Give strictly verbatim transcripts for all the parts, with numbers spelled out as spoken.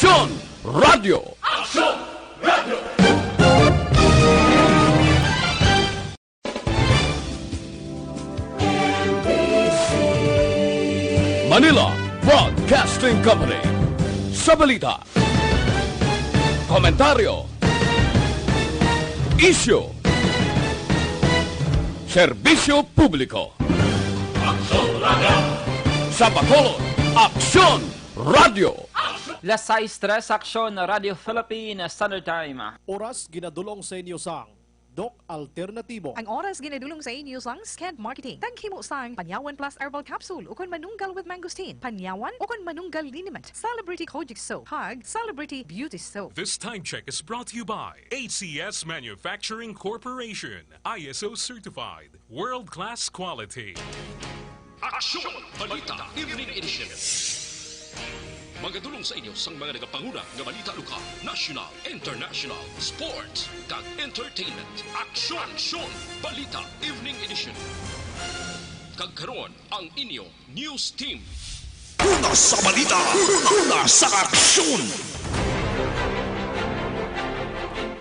Aksyon Radio. Aksyon Radio. Manila Broadcasting Company. Sa balita, komentaryo, isyu, serbisyo publiko. Aksyon Radio. Sa Bacolod, Aksyon Radio. Las sais tres, Aksyon Radio Philippine Standard Time. Oras ginadulong sa inyo sang Doc Alternatibo. Ang oras ginadulong sa inyo sang Skent Marketing. Taghimo sang Panyawan Plus Herbal Capsule ukon Manunggal with Mangosteen, Panyawan ukon Manunggal Liniment, Celebrity Kojic Soap, kag Celebrity Beauty Soap. This time check is brought to you by A C S Manufacturing Corporation, I S O certified, world-class quality. Aksyon Balita Evening Edition. Magadulong sa inyo sang mga nagapanguna nga balita lokal, national, international, sports, kag entertainment. Aksyon, Aksyon Balita Evening Edition. Kag karon, ang inyo news team. Una sa balita, una sa aksyon.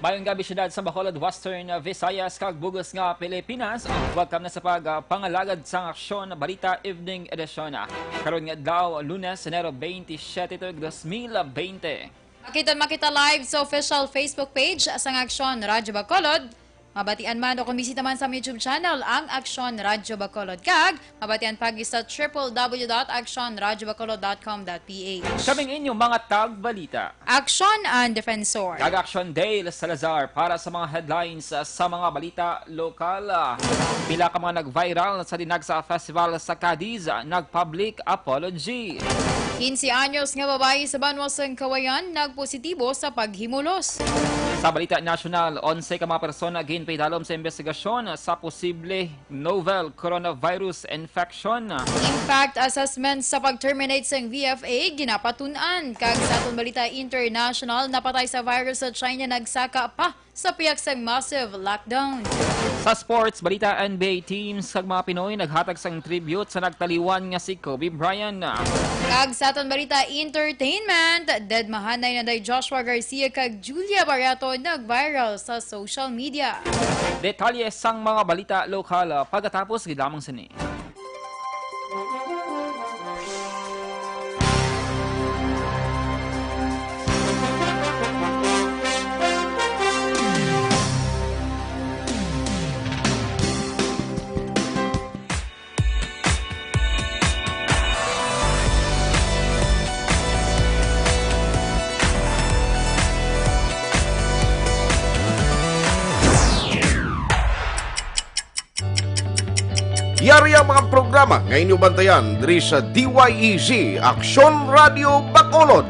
Mayong gabi, siyudad sa Bacolod, Western Visayas, kag bug-os nga Pilipinas. Welcome na sa pag, ah, pangalagad sang Aksyon Balita Evening Edition, ah, karon nga adlaw, Lunes, Enero twenty-seven, tuig dos mil twenty. Makita, makita live sa official Facebook page sang Aksyon Radyo Bacolod. Mabatian man o kon bisita man sa among YouTube channel, ang Aksyon Radyo Bacolod, kag mabatian pagi sa triple W dot aksyon radyo bacolod dot com dot P H. Kaming inyo mga tagbalita. Aksyon and Defensor. Kag Aksyon Dale Salazar para sa mga headlines sa mga balita lokal. Pila ka mga nag-viral sa Dinagsa Festival sa Cadiz, nag-public apology. Quince anyos nga babayi sa banwa sang Cauayan nagpositibo sa paghimulos. Sa balita nasyonal, onse ka mga persona ginpaidalom sa imbestigasyon sa posible novel coronavirus infection. Impact assessment sa pag-terminate sang V F A ginapatun-an. Kag sa aton balita international, napatay sa virus sa China nagsaka pa sa pihak sang massive lockdown. Sa sports balita, N B A teams kag mga Pinoy naghatag sang tribute sa nagtaliwan nga si Kobe Bryant. Kag sa aton balita entertainment, deadmahanay na day Joshua Garcia kag Julia Barreto nag-viral sa social media. Detalye sang mga balita lokal, ah, pagkatapos gid lamang sini. Yari ang mga programa nga inyo bantayan diri sa D Y E Z, Aksyon Radio Bacolod.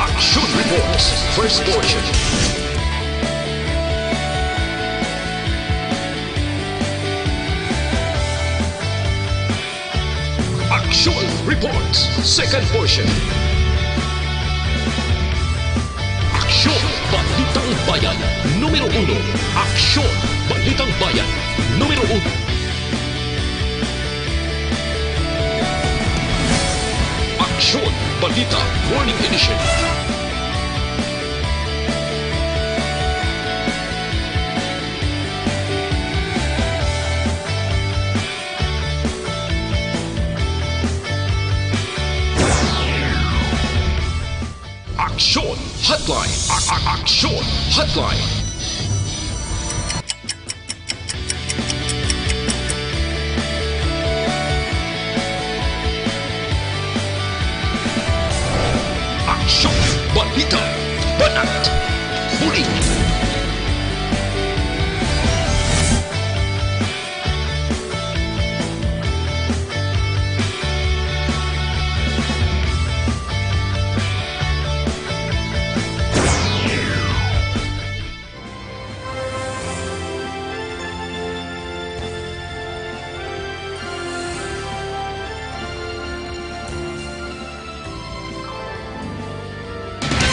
Action Reports, first portion. Action Reports, second portion. Aksyon Balitang Bayan, numero uno. Aksyon Balitang Bayan, numero uno. Aksyon Balita Morning Edition. Aksyon Hotline. A-, a-, Aksyon Hotline. Aksyon Balita. Banat. Bulig.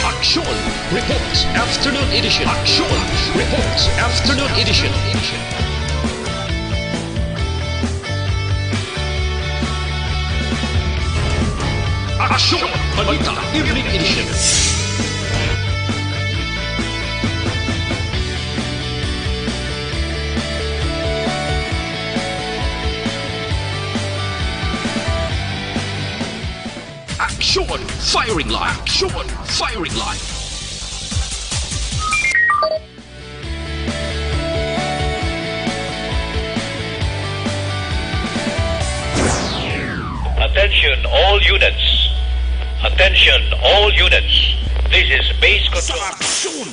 Aksyon Reports Afternoon Edition. Action Reports Afternoon Edition. Action Balita Evening Edition. Action Firing Line. Action Firing Line. Attention all units. Attention all units. This is base control. Sa aksyon.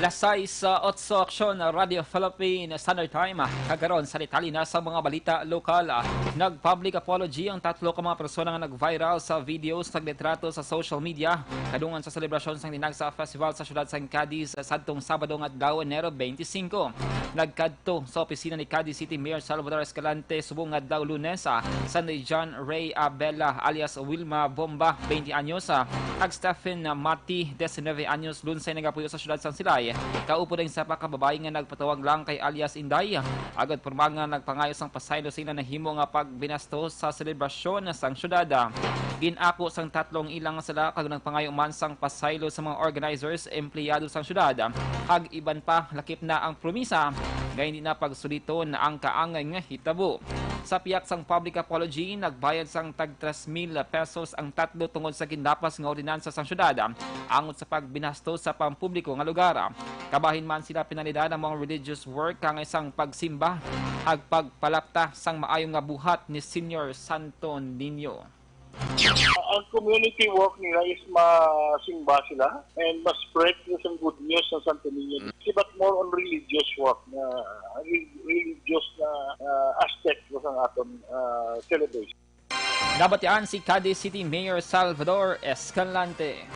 Las sais, uh, otso, Aksyon, uh, Radio Philippine Standard Time. Kagaron sa detalye na sa mga balita lokal. Uh, nag-public apology ang tatlo ka mga persona nga nag-viral sa videos kag litrato sa social media kadungan sa selebrasyon sang Dinagsa Festival sa siyudad sang Cadiz, uh, sadtong Sabado nga adlaw, Enero twenty-five. Nagkadto sa opisina ni Cadiz City Mayor Salvador Escalante subong nga adlaw Lunes, ah, Sunday John Ray Abela alias Wilma Bomba, twenty anyos, ah, kag Stephen Mati, diecinueve anyos, Lunsay nagapuyo sa siyudad sang Silay. Kaupod ang isa pa ka babayi nga nagpatawag lang kay alias Inday, agod porma nga nagpangayo sang pasaylo sa ila nahimo nga pagbinasto sa selebrasyon sang siyudad. Gin-ako sang tatlo ang ilang sala kag nagpangayo man sang pasaylo sa mga organizers, empleyado sang siyudad, kag iban pa, lakip na ang promisa nga hindi na pagsuliton ang kaangay nga hitabo. Sa pihak sang public apology, nagbayad sang tag tres mil pesos ang tatlo tungod sa ginlapas nga ordinansa sang siyudad angot sa pagbinasto sa pampubliko nga lugar. Kabahin man sila penalidad ang mga religious work kang isang pagsimba kag pagpalapta sang maayo nga buhat ni Señor Santo Niño. Ang community work nila is masimba sila and ma-spread nila sang good news sa Santo Niño. Mm. Kasi but more on religious work na, re-, religious na, ah, aspect sa aton, ah, celebration. Nabatian si Cadiz City Mayor Salvador Escalante.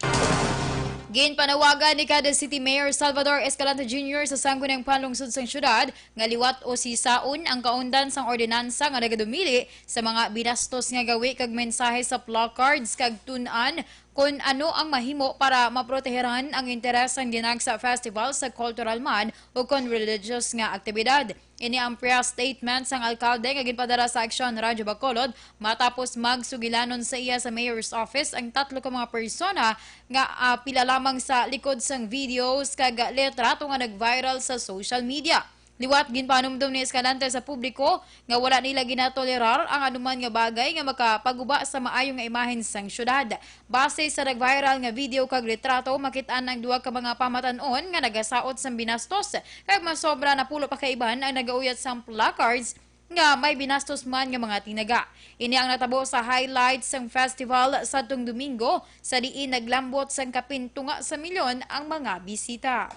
Ginpanawagan ni Cadiz City Mayor Salvador Escalante Junior sa Sangguniang Panlungsod sang siyudad nga liwat usisaon ang kaundan sang ordinansa nga nagadumili sa mga binastos nga gawi kag mensahe sa placards kag tun-an kon ano ang mahimo para maproteheran ang interes sang Dinagsa Festival sa kultural man o kon religious nga aktibidad. Ini ang press statement sang alkalde nga ginpadala sa Aksyon Radyo Bacolod matapos magsugilanon sa iya sa mayor's office ang tatlo ka mga persona nga, ah, pila lamang sa likod sang videos kag litrato nga nag-viral sa social media. Liwat, ginpanumdom ni Escalante sa publiko nga wala nila ginatolerar ang anuman nga bagay nga makapaguba sa maayo nga imahen sang syudad. Base sa nag-viral nga video kag litrato, makit-an ang duha ka mga pamatan-on nga nagasaot sang binastos, kag mas sobra napulo pa ka iban ang nagauyat sang placards nga may binastos man nga mga tinaga. Ini ang natabo sa highlight sang festival sadtong Domingo, sa diin naglambot sang kapin tunga sa milyon ang mga bisita.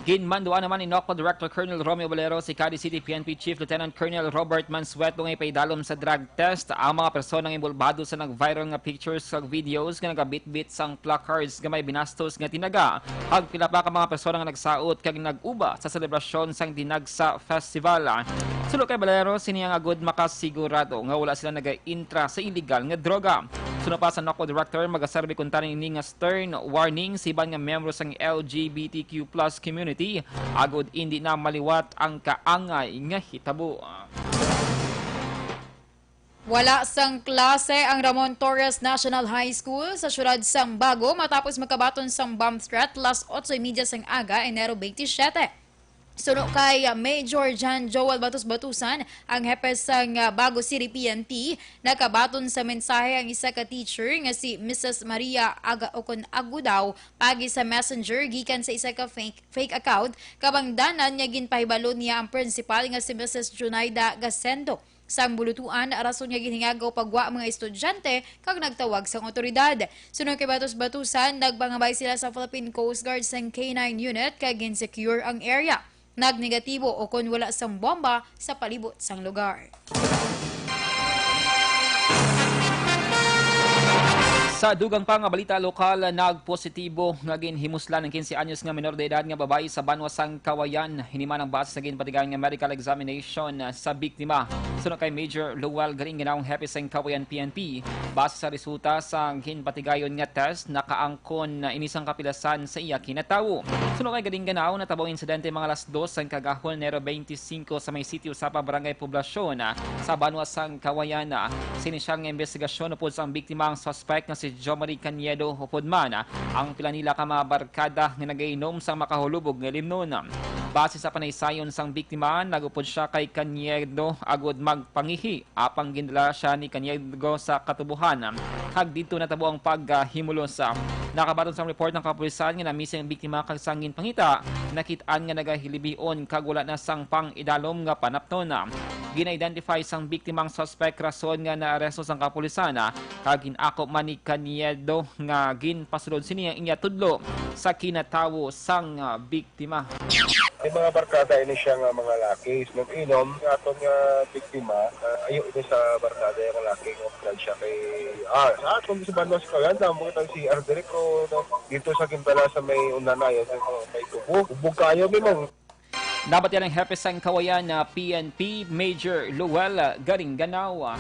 Ginmanduan naman ni NOCPA Director Colonel Romeo Valero si Cadiz City P N P Chief Lieutenant Colonel Robert Mansueto nga ipaidalom sa drug test ang mga persona nga inbolbado sa nag-viral nga pictures kag videos nga nagabitbit sang placards nga may binastos nga tinaga, kag pila pa ka mga persona nga nagsaot kag nag-uba sa selebrasyon sang Dinagsa Festival. Suno kay Valero, sini ang agud makasigurado nga wala sila nagaintra sa iligal nga droga. Suno pa sa NOCPA Director, magaserbi kuntani ini nga stern warning sa iban nga miyembro sang L G B T Q plus community, agud indi na maliwat ang kaangay nga hitabo. Wala sang klase ang Ramon Torres National High School sa siyudad sang Bago matapos makabaton sang bomb threat las otso y media sang aga, Enero twenty-seven. Suno kay Major John Joel Batus-Batusan, ang hepe sang, ah, Bago City P N P, nakabaton sa mensahe ang isa ka teacher nga si Missus Maria Aga-, ukon Agudao, pagi sa messenger gikan sa isa ka fake, fake account, kabangdanan nga ginpahibalo niya ang principal nga si Missus Junaida Gasendo. Sang bulutuan, rason nga ginhingagaw pagwa ang mga estudyante kag nagtawag sang awtoridad. Suno kay Batus-Batusan, nagpangabay sila sa Philippine Coast Guard sang K nine unit kag gin-secure ang area. Nagnegatibo o kon wala sang bomba sa palibot sang lugar. Sa dugang pa nga balita lokal, nagpositibo nga ginhimuslan ang quince anyos nga menor de edad nga babayi sa banwa sang Kawayan. Hiniman ang base sa ginpatigayon nga medical examination sa biktima. Suno kay Major Lowell Garinganaw, hepe sang Kawayan P N P, base sa resulta sa ginpatigayon nga test, nakaangkon na ini sang kapilasan sa iya kinatawo. Suno kay Garinganaw, natabo ang insidente mga alas dos sang kagahon, Enero twenty-five, sa may Sitio Sapa, Barangay Poblacion, sa banwa sang Kawayan. Sa inisyal nga imbestigasyon, upod sang biktima ang suspect nga si Jomari Caniedo, upod man ang pila nila ka mga barkada nga nagainom sang makahulubog nga limnon. Base sa panaysayon sang biktima, nagupod sia kay Caniedo agud magpangihi, apang gindala sia ni Caniedo sa katubohan, kag didto natabo ang paghimulos. Nakabaton sang report ng kapulisan nga na-miss ang biktima, kag sang ginpangita, nakit-an nga nagahilibion kag wala na sang pang-idalom nga panapton. Gina-identify sang biktima ang suspect, rason nga naaresto sang kapulisan, kag gin-ako man ni Caniedo nga ginpasulod sini ang iya tudlo sa kinatawo sang, ah, biktima. May mga barkada ini siya nga mga laki. Nag-inom nga aton nga biktima, ah, ayo ini sa barkada nga laki nga opisyal siya kay R. Sa aton sa banwa sa Kawayan, damo kita C R diri, pero dito sa Quintana sa may unanayan, sa may tubo. Ubog kayo, may mga Nabatian ang hepe sang Kawayan na P N P, Major Luel Garinganaw.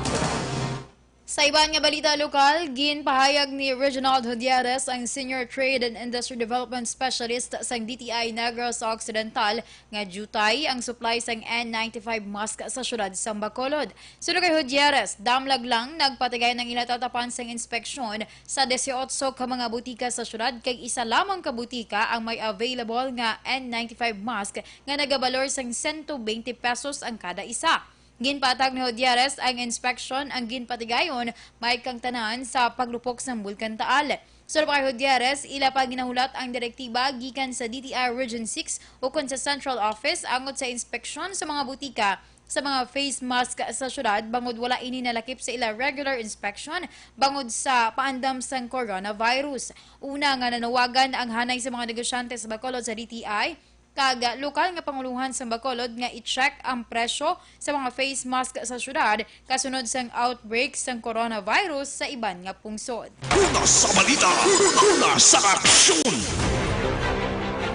Sa iban nga balita lokal, ginpahayag ni Reginald Gutierrez, ang Senior Trade and Industry Development Specialist sang D T I Negros Occidental, nga diutay ang supply sang N ninety-five mask sa siyudad sang Bacolod. Suno kay Gutierrez, damlag lang nagpatigayon ang ila tatapan sang inspeksyon sa dieciocho ka mga butika sa siyudad, kay isa lamang ka butika ang may available nga N ninety-five mask nga nagabalor sang sento bente pesos ang kada isa. Ginpatag ni Gutierrez, ang inspeksyon ang ginpatigayon may kang tanan sa paglupok sang Bulkan Taal. Suno pa kay Gutierrez, ila pa ginahulat ang direktiba gikan sa D T I Region six ukon sa Central Office angot sa inspeksyon sa mga butika sa mga face mask sa siyudad, bangod wala ini nalakip sa ila regular inspection bangod sa paandam sang coronavirus. Una nga nanawagan ang hanay sa mga negosyante sa Bacolod sa D T I kag lokal nga panguluhan sa Bacolod nga i-check ang presyo sa mga face mask sa siyudad kasunod sang outbreak sang coronavirus sa iban nga pungsod. Una sa balita, una sa aksyon.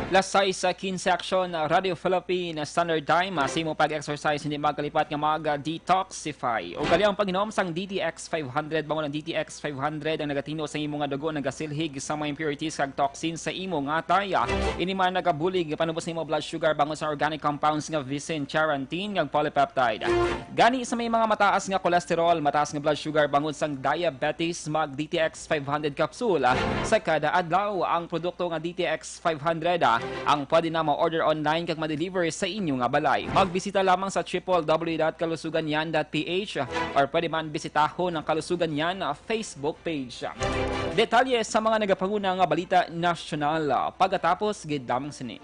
Las sais quince aksyon, Radio Philippine Standard Time. Sa imo pag-exercise, hindi magkalipat nga mag-detoxify. Ugali ang pag-inom sang D T X five hundred, bangod ang D T X five hundred ang nagatino sa imo nga dugo, nagasilhig sa mga impurities kag toxins sa imo nga atay. Ini man nagabulig panubos sa imo blood sugar bangod sa organic compounds nga vicin, charantin, kag polypeptide. Gani, sa may mga mataas nga cholesterol, mataas nga blood sugar, bangod sang diabetes, mag D T X five hundred capsule, ah, sa kada adlaw. Ang produkto nga D T X five hundred, ah, ang pwede na ma-order online kag ma-deliver sa inyo nga balay. Magbisita lamang sa triple W dot kalusuganyan dot P H, ah, or pwede man bisitahon ang Kalusugan Yan, ah, Facebook page. Detalye sa mga nagapanguna nga balita nasyonal, ah, pagkatapos gid lamang sini.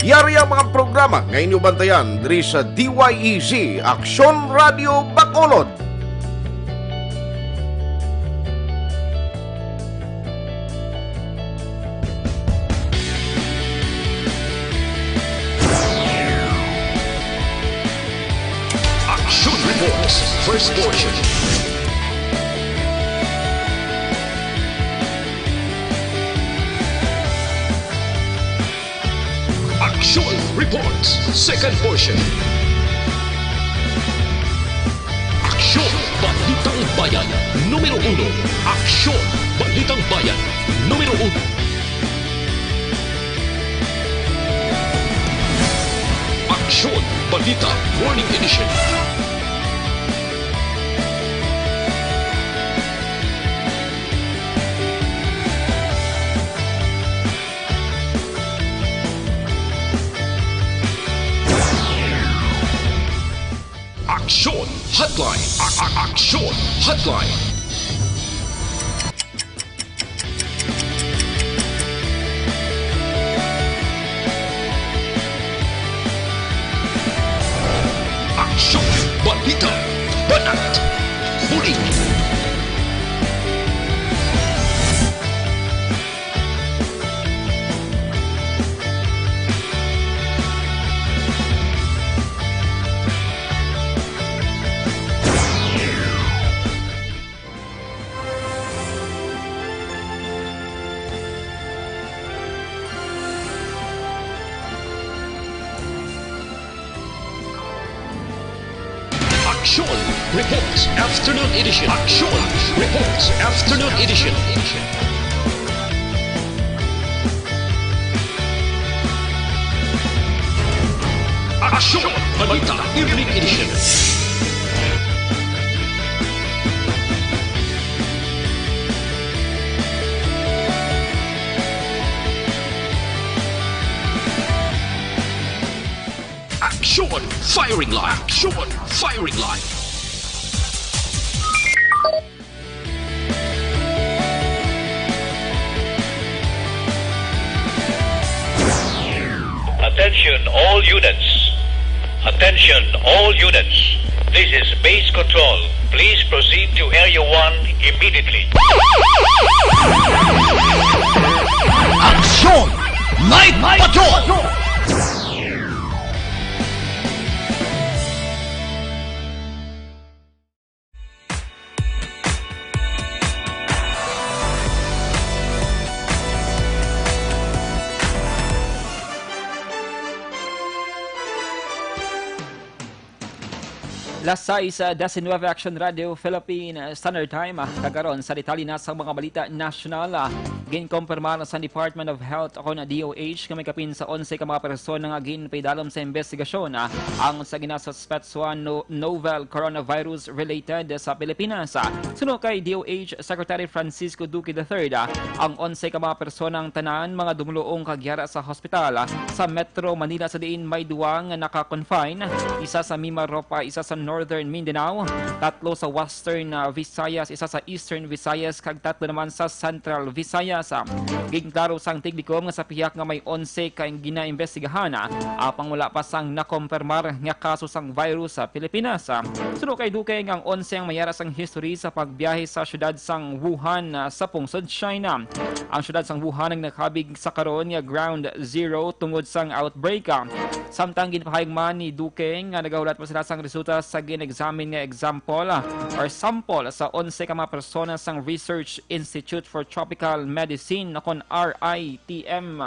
Yari ang mga programa nga inyo bantayan diri sa D Y E G, Aksyon Radio Bacolod. Action Reports, first portion. Action Reports, second portion. Aksyon, Balitang Bayan, numero uno. Aksyon, Balitang Bayan, numero uno. Aksyon, Balita, Morning Edition. Aksyon Hotline. A-, a-, Aksyon Hotline. Bullying. Aksyon Reports Afternoon Edition. Aksyon Reports Afternoon Edition. Aksyon Balita Evening Edition. Aksyon Firing Line. Aksyon Firing Line. Attention all units. Attention all units. This is base control. Please proceed to Area one immediately. Aksyon! Night Patrol! Las sais, ah, diecinueve Action Radio Philippine, ah, Standard Time, ah, kag karon sa detalye na sa mga balita nasyonal, ah, ginkompirmar sa Department of Health o kon D O H nga may kapin sa onse ka mga persona nga ginpaidalom sa investigasyon, ah, ang sa ginasuspetswa no-, novel coronavirus related sa Pilipinas. Ah, suno kay D O H Secretary Francisco Duque the third, ah, ang onse ka mga personang tanan mga dumuluong kag yara sa hospital, ah, sa Metro Manila, sa diin may duwa nga naka-confine, isa sa Mimaropa, isa sa Northern Mindanao, tatlo sa Western, ah, Visayas, isa sa Eastern Visayas, kag tatlo naman sa Central Visayas. Ah, ginklaro sang Tigbicom nga sa pihak nga may onse ka ginaimbestigahan, ah, apang wala pa sang nakompirmar nga kaso sang virus sa Pilipinas. Ah, suno kay Duque, ang onse ang may yara sang history sa pagbiyahe sa siyudad sang Wuhan, ah, sa pungsod China. Ang siyudad sang Wuhan ang nakabig sa karon nga ground zero tungod sang outbreak. Samtang ginpahayag man ni Duque nga nagahulat pa sila sang resulta sa gin-examine nga example, ah, or sample sa onse ka mga persona sang Research Institute for Tropical Medicine, o kon R I T M.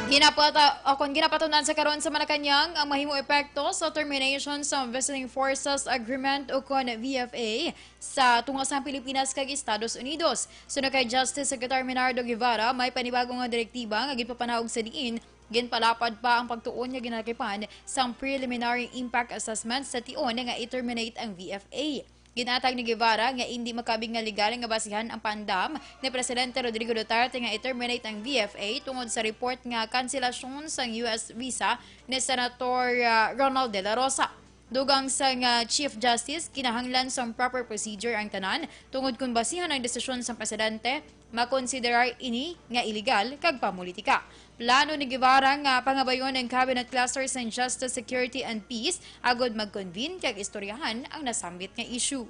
Ginapata-, o kon ginapatun-an sa karon sa Malacañang ang mahimo epekto sa termination sa Visiting Forces Agreement o kon V F A sa tunga sang Pilipinas kag Estados Unidos. Suno kay Justice Secretary Menardo Guevara, may panibago nga direktiba nga ginpapanaog sa diin ginpalapad pa ang pagtuon nga ginalakipan sang preliminary impact assessment sa tion nga i-terminate ang V F A. Ginatag ni Guevara nga indi makabig nga legal nga basihan ang paandam ni Presidente Rodrigo Duterte nga i-terminate ang V F A tungod sa report nga kanselasyon sang U S visa ni Senator, ah, Ronald De La Rosa. Dugang sang, ah, Chief Justice, kinahanglan sang proper procedure ang tanan tungod kon basihan ang desisyon sang Presidente, makonsiderar ini nga iligal kag pamulitika. Plano ni Guevara nga pangabayon ang Cabinet Cluster sang Justice, Security, and Peace agud mag-convene kag istoryahan ang nasambit nga issue.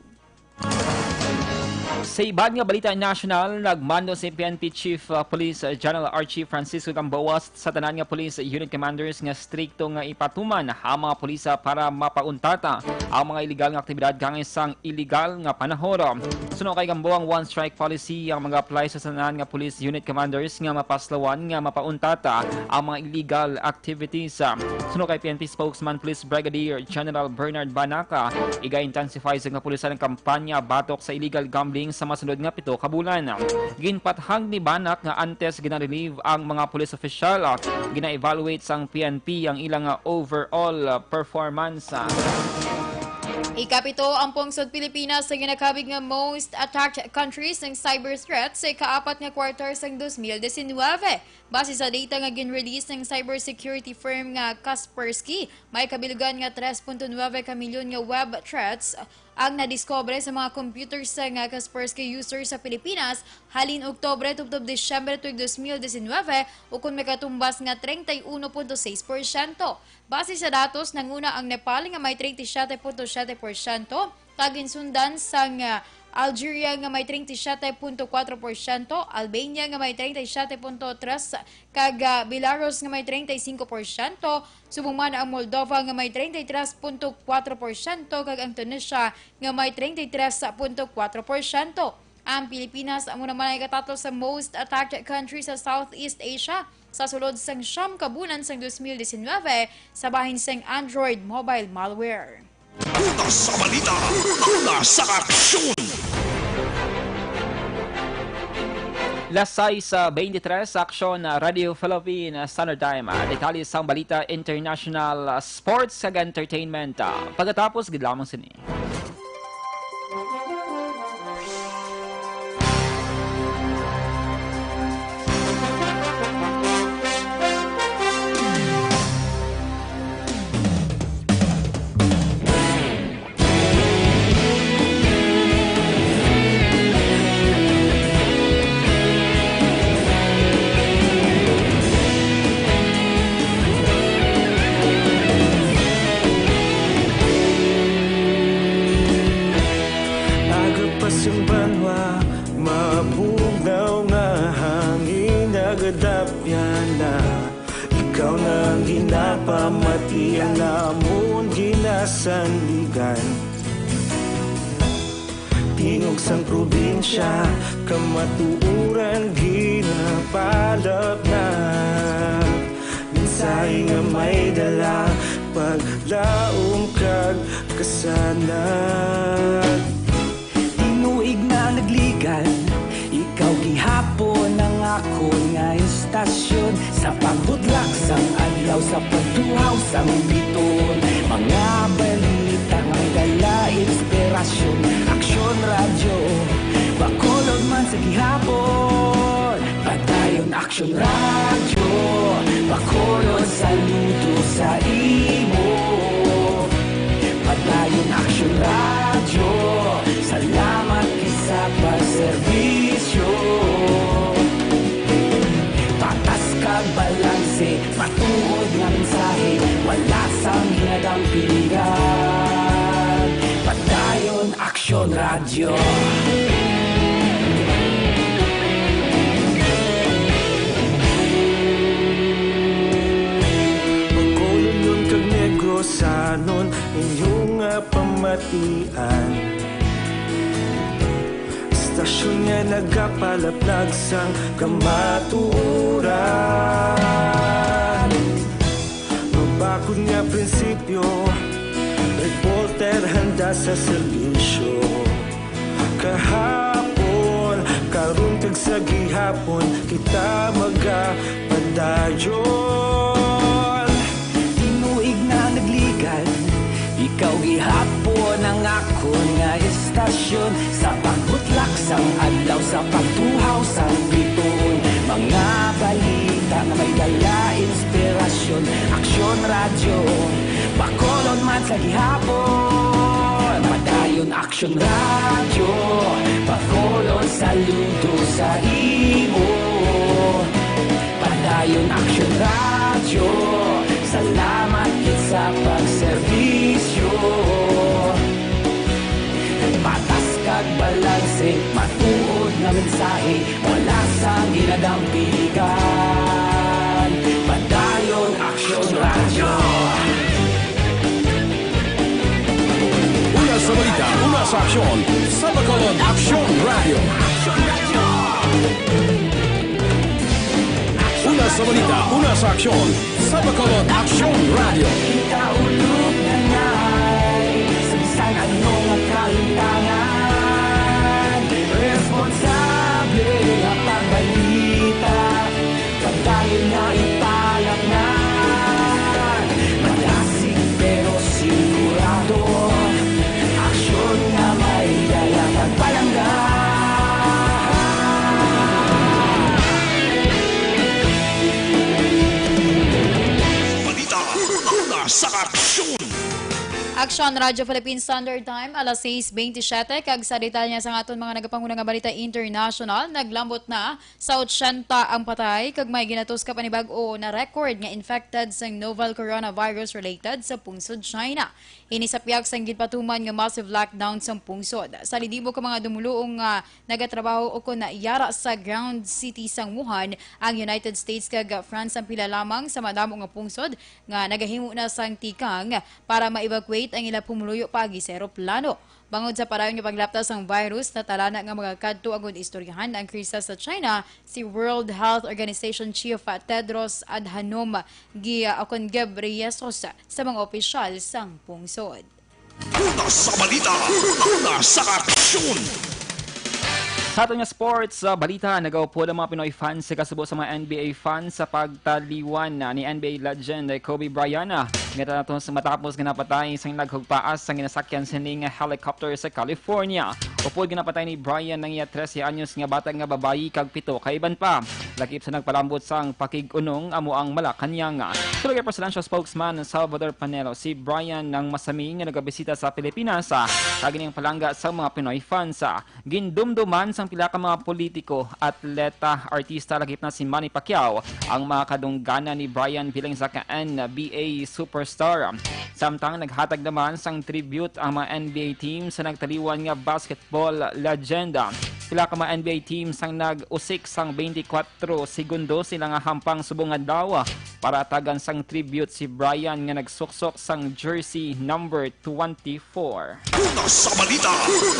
Sa iban nga balita nasyonal, nagmando si P N P Chief, uh, Police, uh, General Archie Francisco Gamboa sa tanan nga police unit commanders nga strikto nga ipatuman ang mga pulisa para mapauntata ang mga iligal nga aktibidad kag sang iligal nga panahon. Suno kay Gamboa, ang one strike policy ang mag-apply sa tanan nga police unit commanders nga mapaslawan nga mapauntata ang mga illegal activities. Suno kay P N P spokesman Police Brigadier General Bernard Banaca, iga-intensify sang kapulisan ang kampanya batok sa illegal gambling sa masunod nga pito ka bulan. Ginpathag ni Banac nga antes gina-relieve ang mga police official, gina-evaluate sang P N P ang ilang overall performance. Ikapito ang pungsod Pilipinas sa ginakabig nga most attacked countries sang cyber threats sa ikaapat nga quarter sang dos mil diecinuebe. Base sa data nga gin-release sang cybersecurity firm nga Kaspersky, may kabilugan nga tres punto nuebe ka milyon nga web threats ang nadiskubre sa mga computer sang Kaspersky user sa Pilipinas halin Oktubre tubtob Disyembre tuig dos mil diecinueve, ukon makatumbas nga treinta y uno punto seis porsyento. Base sa datos, nanguna ang Nepal nga may treinta y siete punto siete porsyento, kag ginsundan sang, ah, Algeria nga may treinta y siete punto kuwatro porsyento, Albania nga may treinta y siete punto tres, kag, ah, Belarus nga may treinta y cinco porsyento, subong man ang Moldova nga may treinta y tres punto kuwatro porsyento, kag ang Tunisia nga may treinta y tres punto kuwatro porsyento. Ang Pilipinas amo naman ang ikatatlo sa most attacked country sa Southeast Asia sa sulod sang siyam ka bulan sang dos mil diecinueve sa bahin sang Android mobile malware. Una sa balita, una sa aksyon. Las sais, ah, veintitrés, Aksyon, ah, Radio Philippine, ah, Standard Time. Ah, detalye sang balita, international, ah, sports, kag entertainment. Ah, pagkatapos gid lamang sini. Aga pa sing banwa, mabugnaw nga hangin, nagadapyan na. Ikaw na ang ginapamati, ang amon ginasandigan. Tingog sang probinsya, kamatuoran ginapalapnap. Mensahe nga may dala, paglaom kag kasanag. Tinuig na nagligan, ikaw gihapon ang akon nga istasyon. Sa pagbudlak sang adlaw, sa pagtuhaw sang biton, mga balita nga may dala inspirasyon. Aksyon Radyo, Bacolod man sa gihapon. Padayon Aksyon Radyo, Bacolod, saludo sa imo. Padayon Aksyon Radyo, salamat gid sa pagserbisyo. Patas kag balanse, matuod nga mensahe, wala sang hinadampingan. Padayon Aksyon Radyo. Bacolodnon kag Negrosanon, inyo nga pamatian. Istasyon nga nagapalaplag sang kamatuoran. Mabakod nga prinsipyo, reporter handa sa serbisyo. Kahapon, karon, kag sa gihapon, kita magapadayon. Tinuig na nagligan, ikaw gihapon ang akon nga istasyon. Sa pagbutlak sang adlaw, sa pagtuhaw sang bituon, mga balita nga may dala inspirasyon. Aksyon Radyo, Bacolod man sa gihapon. Padayon Aksyon Radyo, Bacolod, saludo sa imo. Padayon Aksyon Radyo, salamat gid sa pagserbisyo. Patas kag balanse, matuod nga mensahe, wala sang ginadampigan. Padayon Aksyon Radyo. Una sa balita, una sa aksyon, sa Bacolod Aksyon Radyo. Una sa balita, una sa aksyon, sa Bacolod Aksyon Radyo. Kita ulog na ngay, sa bisan ano nga kalimtangan, responsable nga pagbalita. Padayon nga ipalapnan, madasig pero sigurado, aksyon nga may dala pagpalangga. Balita, una sa aksyon. Aksyon, Radyo Philippine Standard Time, alas sais bentisiete, kag sa detalye sa aton mga nagapanguna nga balita international, naglambot na sa otsenta ang patay, kag may ginatos ka panibag-o na record nga infected sa novel coronavirus related sa pungsod China. Ini sa pihak sang ginpatuman nga massive lockdown sa pungsod. Sa lidibo ka mga dumuluong nga nagatrabaho o kon yara sa ground city sang Wuhan, ang United States kag France ang pila lamang sa madamo nga pungsod nga nagahimo na sang tikang para ma-evacuate ang ila pumuluyo paagi sa eroplano. Bangod sa padayon nga paglapta sang virus, natalana nga magakadto ang istoryahan ang krisis sa China si World Health Organization Chief Tedros Adhanom Ghi-, o kon Ghebreyesus sa mga opisyal sang pungsod. Una sa balita, una sa aksyon. Sa aton nga sports, sa balita, nagaupod ang mga Pinoy fans sa kasubo sa mga N B A fans sa pagtaliwan ni N B A legend Kobe Bryant, nga tatos matapos nga napatay sang naghugpaas sang ginasakyan sining helicopter sa California. Upod nga napatay ni Bryant ang iya trese anyos nga bata nga babayi kag pito ka iban pa. Lakip sa nagpalambot sang pakig-unong amo ang Malacañang. Tulog ang presidential spokesman Salvador Panelo, si Bryant ang masami nga nagabisita sa Pilipinas, ah, kag ining palangga sa mga Pinoy fans. Ah, gindumduman sang pila ka mga politiko, atleta, artista, lakip na si Manny Pacquiao, ang mga kadungganan ni Bryant bilang isa ka N B A superstar. Samtang naghatag naman sang tribute ang mga N B A team sa nagtaliwan nga basketball legend. Pila ka mga N B A teams ang nag-usik sang twenty-four segundo sila nga hampang subong adlaw para tagan sang tribute si Bryant nga nagsuksok sang jersey number twenty-four. Una sa balita,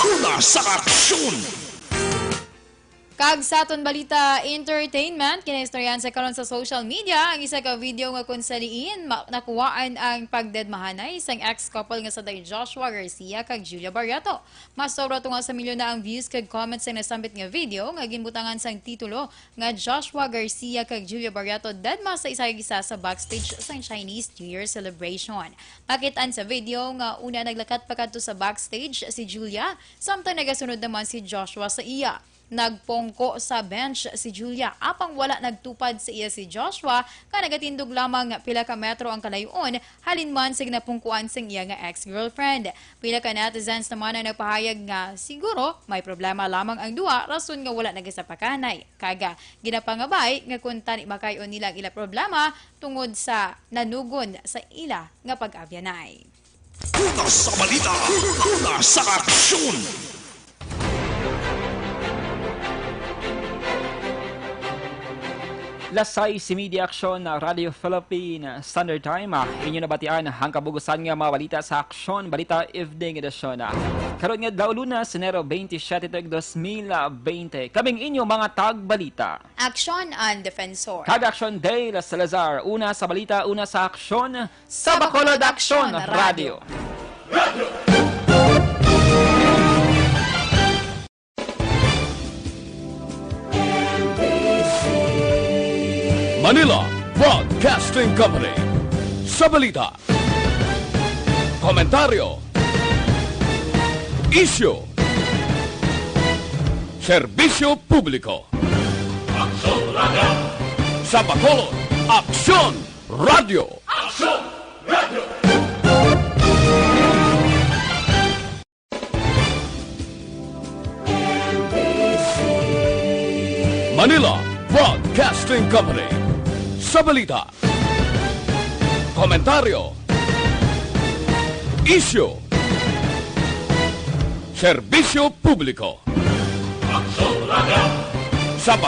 una sa aksyon. Kag sa aton balita, entertainment, kinaistoryahan sa karon sa social media ang isa ka video nga kung sa diin ma-, nakuhaan ang pagdedmahanay sang ex-couple nga sa day Joshua Garcia kag Julia Barriato. Mas sobra tunga sa milyon na ang views kag comments sa nasambit nga video nga ginbutangan sang titulo nga Joshua Garcia kag Julia Barriato Dedma sa isa kag isa sa backstage sang Chinese New Year celebration. Makit-an sa video nga una naglakat pa kadto sa backstage si Julia, samtang nagasunod naman si Joshua sa iya. Nagpungko sa bench si Julia, apang wala nagtupad sa iya si Joshua, nga nagatindog lamang pila ka metro ang kalayo-on halin man sa ginapungkuan sang iya nga ex-girlfriend. Pila ka netizens naman ang nagpahayag nga siguro may problema lamang ang duha, rason nga wala nagasapakanay. Kag ginapangabay nga kung tani makay-on nila ang ila problema tungod sa nanugon sa ila nga pag-abyanay. Una sa balita, una sa aksyon. Las sais y media, aksyon na Radyo Philippine Standard Time. Ah, inyo nabatian ang kabugusan nga mga balita sa Aksyon Balita Evening Edition. Ah, karon nga adlaw, Lunes, Enero twenty-seven, tuig dos mil bente. Kaming inyo mga tagbalita. Aksyon ang Defensor. Kag Aksyon Dale Salazar. Una sa balita, una sa aksyon. Sa Bacolod Aksyon Radyo. Manila Broadcasting Company. Sa balita, komentaryo, isyu, serbisyo publiko. Aksyon Radyo. Sa Bacolod, Aksyon Radyo. Aksyon Radyo. Manila Broadcasting Company. Sa balita, komentaryo, isyu, serbisyo publiko. Aksyon Radyo. Sa